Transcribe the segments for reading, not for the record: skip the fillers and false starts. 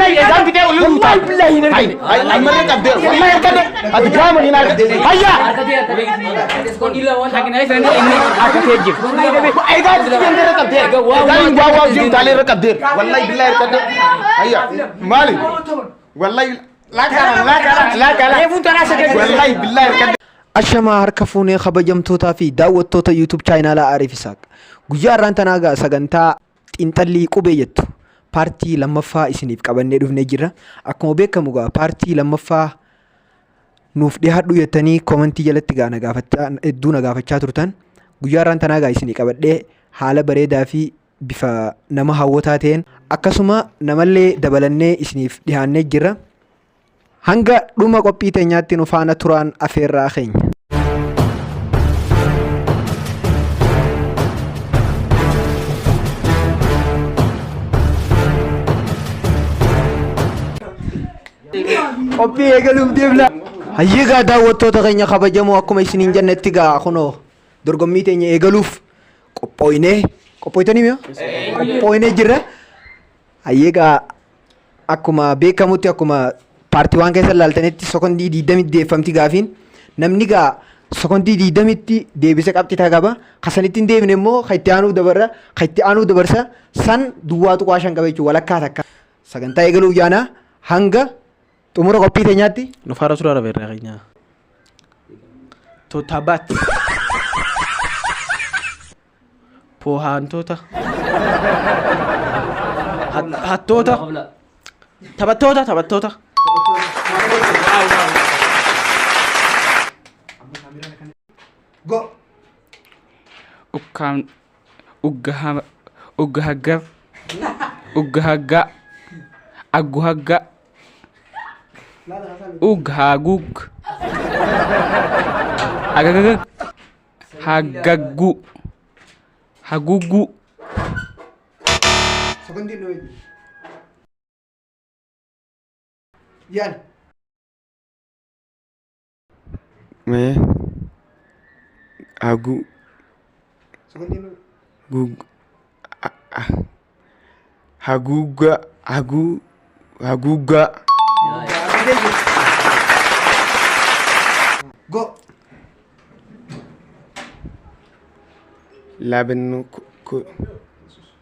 Egaan fidee olii Wallahi billahi hin argine. Ammallee qabdee. Wallahi harkadhe. Ati gaama hin argate. Hayya. Akka ta'e jira. Egaa deemtee irra qabdee. Egaa hin waa waa jiru taalee irra qabdee. Wallahi billahi harkadhe. Hayya. Maali? Wallahi laakala laakala laakala. Reefuun tanaa sagal. Wallahi billahi harkadhe. Ashamaa harka fuunee kabajamtootaa fi daawwattoota YouTube chaayinaalaa Ariif Isaaq. Guyyaa har'aan tanaa gaa sagantaa xiinxallii qubee jettu paartii lammaffaa isiniif qabannee dhufnee jirra. Akkuma beekamu gaa paartii lammaffaa nuuf dhiyaadhu jettanii koomentii jalatti gaa na gaafachaa hedduu na gaafachaa turtan. Guyyaa har'aan tanaa gaa isinii qabadhee haala bareedaa fi bifa nama hawwataa ta'een akkasuma namallee dabalannee isiniif dhiyaannee jirra. Hanga dhuma qophii teenyaatti nu faana turaan afeerraa keenya. Qophii eegaluuf deemna. Hayyee gaa daawwattoota keenya kabajamoo akkuma isiniin jennetti gaa kunoo dorgommii teenya eegaluuf qophooynee qophooytanii mi'a? Qophooynee jirra. Hayyee gaa akkuma beekamutti akkuma paartii waan keessa ilaaltanitti sekondii 20 deeffamti gaafiin namni gaa sekondii 20tti deebise qabxii taa qaba. Ka sanitti hin deebine immoo ka itti aanuuf dabarra ka itti aanuuf dabarsa san duwwaa tuqaa shan qaba jechuudha walakkaa takka. Sagantaa eegaluuf yaana hanga xumura qophii teenyaatti. Nu faara turaa rafeerraa keenya. Totabat. Poohaantoota. Hattoota. Taphattoota taphattoota. Go. Ukkaam uggaha uggahaggar uggahagga agguhagga ughaagug agagagag hagaggu haguggu. Sekondiin nu eegi. Yaali. Mee hagu Sekondiin nu gug haguugga hagu haguuggaa. Go. Laabin ku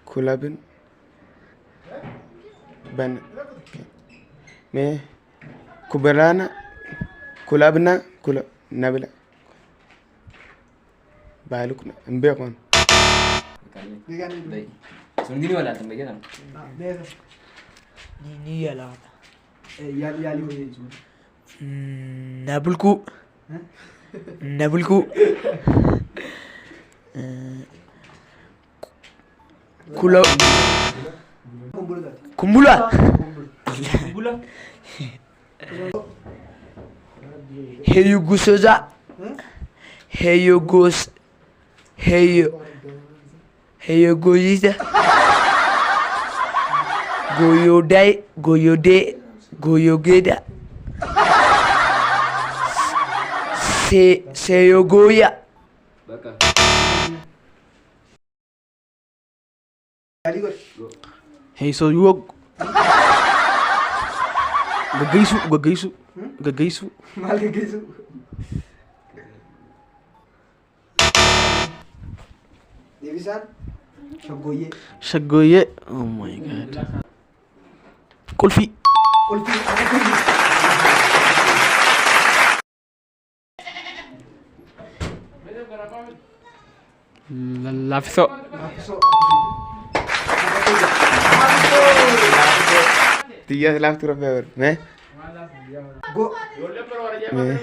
kulabin ban mee kubalaana kulabna kula nabila baalukna hin beeku ani. Ni yalaata. Yaali yaali hojii. Nabulkuu. Nabulkuu. Kula. Kumbula. Heyugusoza. Heyugos. Heyo. Heyogoyisa. Goyodai. Goyode. Goyogeda. Se Seyogoya. Heesoo yoo gaggeessuu gaggeessuu gaggeessuu. Maal gaggeessu? Deebisaan shaggooyyee. Shaggooyyee. Oh my god. Qulfii. Qulfii. Laaffisoo. Xiyyaa laaftuu rabbi haa godhu. Mee Go. mee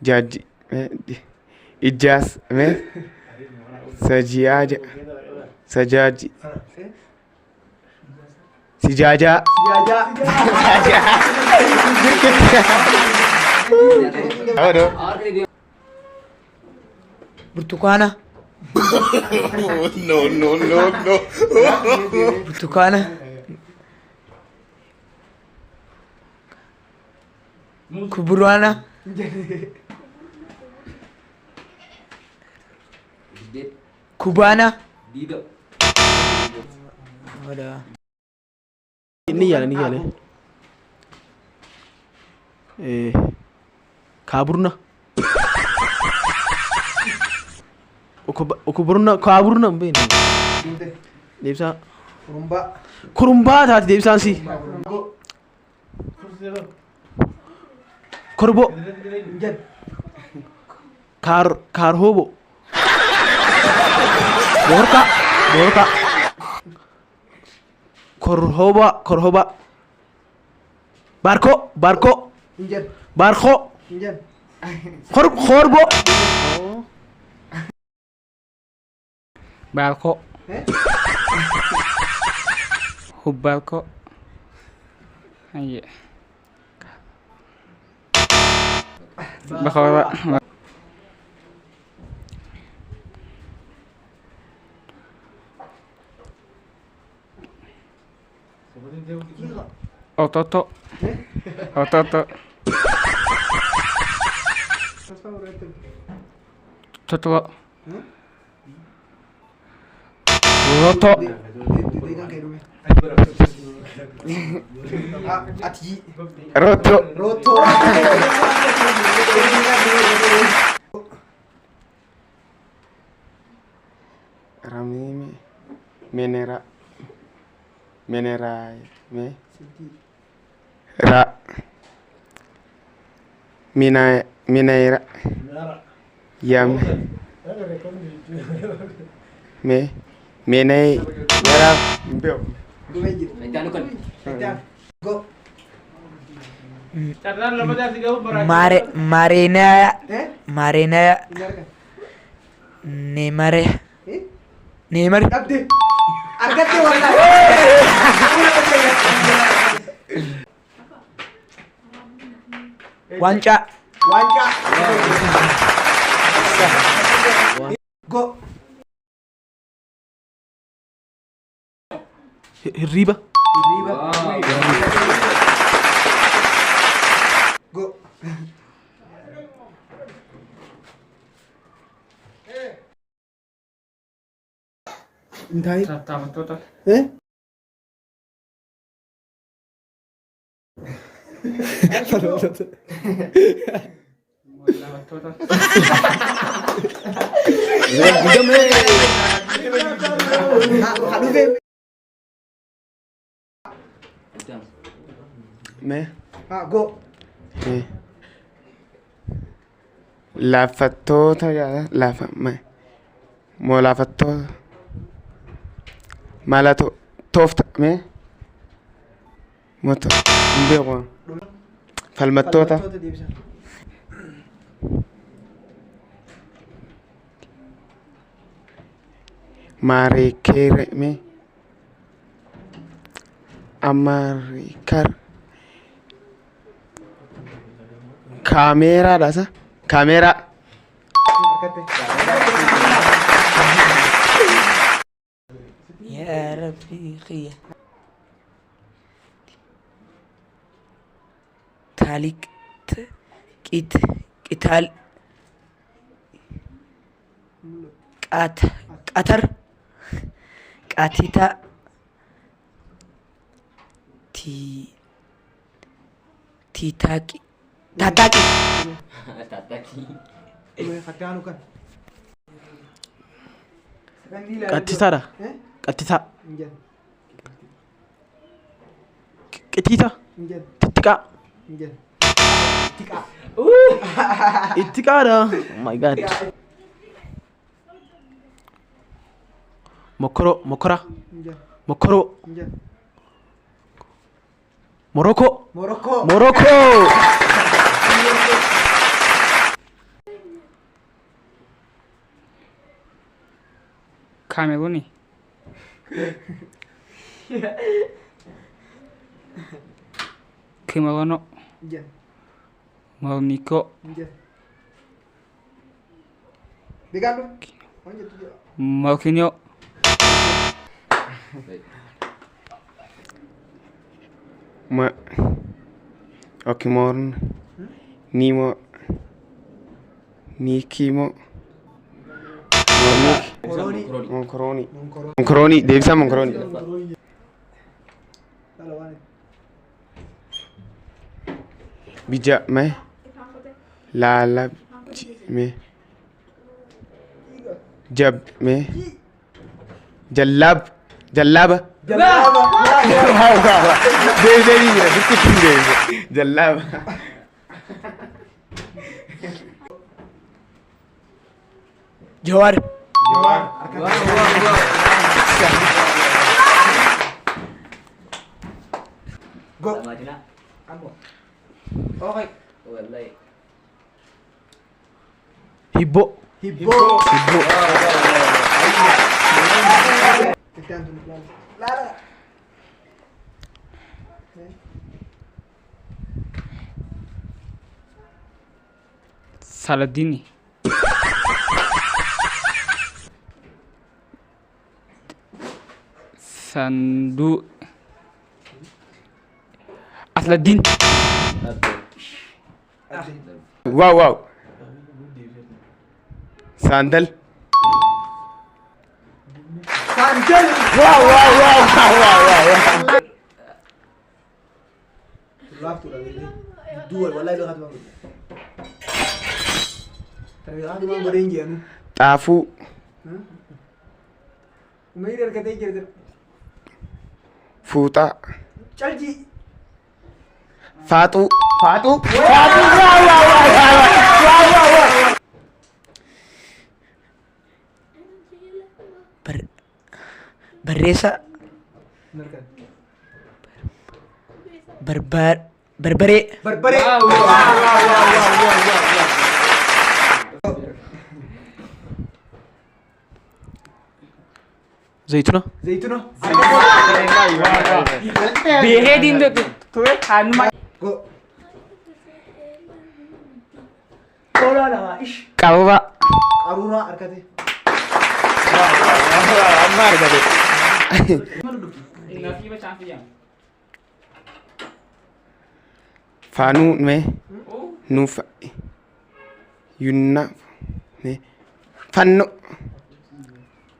jaajji mee ijjaas mee sajiyaaja sajaaji sijaajaa. Odoo. Burtukaana. No, no, no, no. Burtukaana. Kuburaana. Kubaana. Ni yaala ni yaala. Kaaburna. Okuburna kaaburna hin beeknu. Deebisaa. Kurumbaa. Kurumbaa taati deebisaan si. Korboo. Kaar kaarhoobo. Boorkaa boorkaa. Korhooba korhooba. Baarkoo baarkoo. Baarkoo. Kor korboo. Baarkoo. Hubbaarkoo. Hayyee. Bakoora. Ototo. Ototo. Totolo. Roto. Ati. Roto. Roto. Ramime. Menera. Menera. Me. Ra. Mina. Minera. Yam. Me. Mene. Yara. Mbeo. Go. Mare Marenaya. Marenaya. Neemare. Neemare. Dhabde. Argatte wallaahi. Waancaa. Waancaa. Go. Hirriba. Go. Intayi. Taphattoota. Taphattoota. Ka dhufe. Me. Ha go. Me. Laafattoota yaada laafa me. Moo laafattoota. Mala toofta me. Moto. Hin beeku. Falmattoota. Deebisa. Maarekeere me. Amaarikar. Kaameeraadha sa? Kaameeraa. Yaa Rabbii kiyya. Taaliq. Qit. Qitaal. Qaat. Qatar. Qaatita. Ti. Tiitaaqi. Taataaqi. Fakkaanu kan. Qattitaadha. Qattitaa. Qitiita. Tittiqaa. Ittiqaadha. Oh my god. Mokoro mokora. Mokoro. Morocco. Morocco. Morocco. Kaameruuni. Kimerono. Mornikoo. Beekallu. Morkinoo. Ma. Okimoorn. Nimo. Niikimo. Mornik. Monkoroonii. Monkoroonii. Deebisaa monkoroonii. Bija me. Laala me. Jab me. Jallaab. Jallaaba. Waaw waaw waaw. Deebisee ni jira. Bitti kun deebise. Jallaaba. Jawaar. Hibboo. Saladini. Sandu. Asladin. Waaw waaw. Saandal. Saandal. Waaw waaw waaw waaw waaw waaw. Xaafuu. Fuuxaa. Faaxuu. Faaxuu. Faaxuu. Waaw waaw waaw waaw waaw waaw. Barreessaa. Barbaree. Zayituna. Beekee ture haanuma. Qaruuraa. Qaruuraa harkate. Amma argate. Faanuu me. Nuuf. Yunna. Me. Fanno.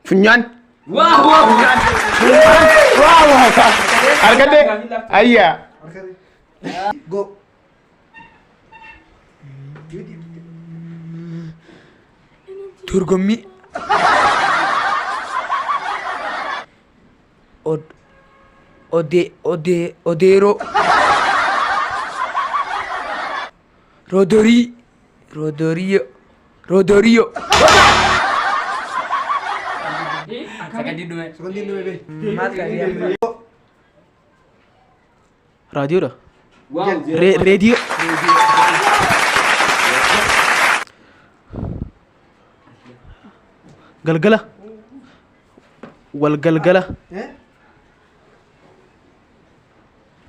Funyaan. Waaw waaw. Argate. Ayyaa. Go. Dorgommii. Odeeroo. Rodorii. Rodoriyo. Rodoriyo. Raadiyoodha. Reediyoo. Galgala. Wal galgala.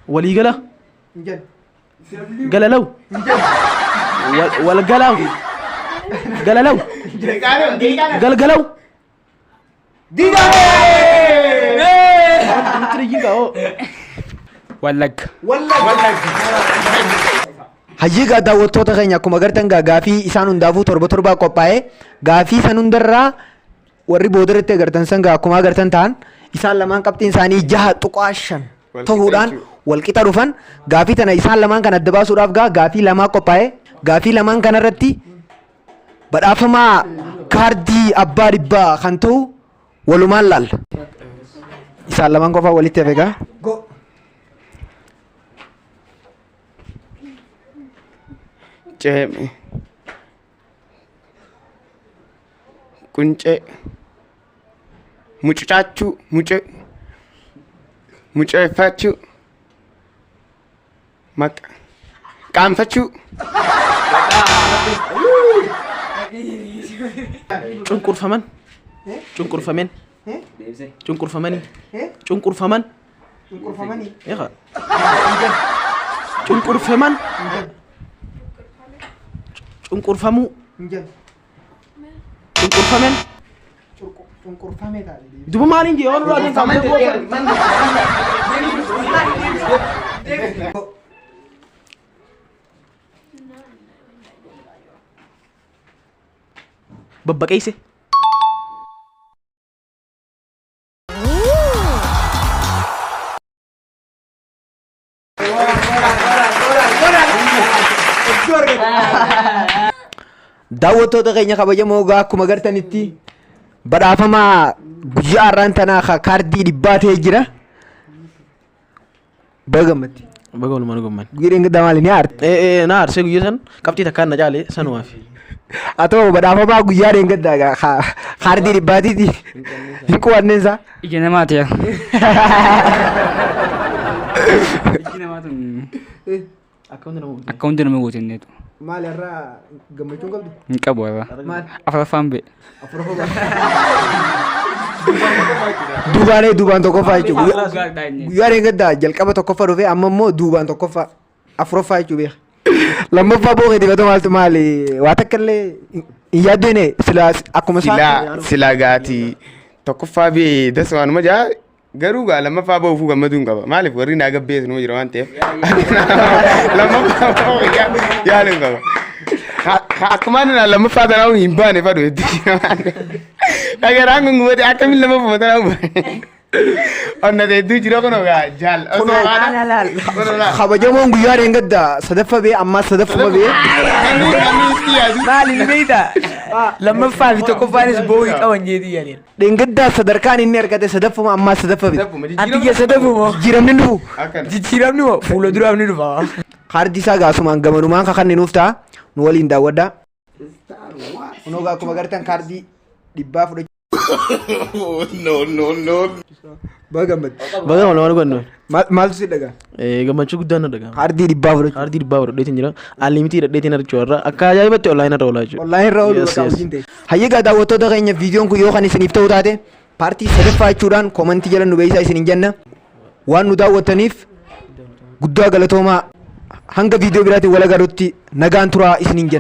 Waliigala. Galalaw. Wal galaw. Galalaw. Galgalaw. Wallagga. Hayyii daawwattoota keenya akkuma agartan gaafii isaan hundaafuu torba torbaa qophaa'ee gaafii san hundarraa warri boodarratti agartan san akkuma agartan ta'an isaan lamaan qabxiin isaanii 6.5 ta'uudhaan walqixa dhufan gaafii tana isaan lamaan kan adda baasuudhaaf gaafii lamaa qophaa'ee gaafii lamaan kanarratti badhaafamaa kaardii abbaa dhibbaa kan ta'u walumaan laalla. Isaan lamaan qofaa walitti hafe gaa. Ceeme. Quncee. Mucucaachuu. Mucee. Muceeffachuu. Maqa. Qaanfachuu. Cunqurfaman. Cunqurfamen. Cunqurfamanii. Cunqurfaman. Eegaa. Cunqurfaman. Cunqurfamuu. Cunqurfamen. Duba maaliin jee waan duraa Babbaqeesse. Daawwattoota keenya kabajamoo egaa akkuma gartanitti badhaafamaa guyyaa har'aan tanaa ka kaardii dhibbaa ta'ee jira. Baga gammadde. Baga walumaan gammanne. Guyyaa dheengaddaa maali ni aarte? Ee ee na aarsee guyyaa san qabxii takkaan na caale sanumaaf. Haa ta'u badhaafamaa guyyaa dheengaddaa egaa kaardii dhibbaatiiti. Hin quwanneen isaa. Ija namaati yaa. Iji namaa tun Akka hundi nama guute. akka hundi nama goote inneetu. Maali har'a gammachuun qabdu? Hin qabu har'a. Maal? Afuraffaan ba'e. Duubaanee duubaan tokkoffaa jechuudha. Guyyaa dheengaddaa jalqaba tokkoffaa dhufee amma immoo duubaan tokkoffaa afuraffaa jechuu beeka. Lammaffaa booqee dibata maaltu maali waa takka illee hin yaaddoine silaa akkuma isaa. Silaa silaa gaatii tokkoffaa bee das waanuma jaa Garuu gaa lammaffaa ba'uufuu gammaduu hin qaba. Maaliif warri naa gabbeessu numa jira waan ta'eef. Lammaffaa ba'uu yaaluu hin qaba. Akkuma ani lammaffaa tanaa hin baane fadhu hedduu jira waan ta'eef. Dhagaraan kun gubate akkamiin lammaffuma tanaa baane. Onnate hedduu jira kunoo gaa jaal. Osoo haadha. Kunoo laa. Kabajamoon guyyaa dheengadda sadaffa bee ammaa sadaffuma bee. Namni namni itti yaadu. Maali ni beektaa? Lammaffaa fi tokkoffaanis boo'ii qaban jeetii yaadeen. Dheengaddaa sadarkaan inni argate sadaffuma ammaa sadaffa bite. Sadaffuma Ati kiyya sadaffuma. Jijjiiramni hin dhufu. Akkana. Jijjiiramni moo fuula duraaf ni dhufa. Kaardii isaa gaasumaan gamanumaan kakanni nuuf ta'a. Nu waliin daawwadhaa. Kunoo gaa akkuma gartan kaardii dhibbaa fudhachuu. No, no, no. Baga gammadde. Baga walumaan gammanne. Maaltu si dhaga'ama? Gammachuu guddaan na dhaga'ama. Kaardii dhibbaa fudhachuu. Kaardii dhibbaa fudhadheetiin jira. Unlimited hidhadheetiin argachuu irra akka ajaa'ibatti online irra oolaa jechuudha. Online irra oolu Yes, bakka yes. hojiin ta'e. Hayyee gaa daawwattoota keenya viidiyoon kun yoo kan isiniif ta'u taate paartii sadaffaa jechuudhaan koomantii jala nu beeksisaa isiniin jenna. Waan nu daawwattaniif guddaa galatoomaa hanga viidiyoo biraatiin wal agarrutti nagaan turaa isiniin jenna.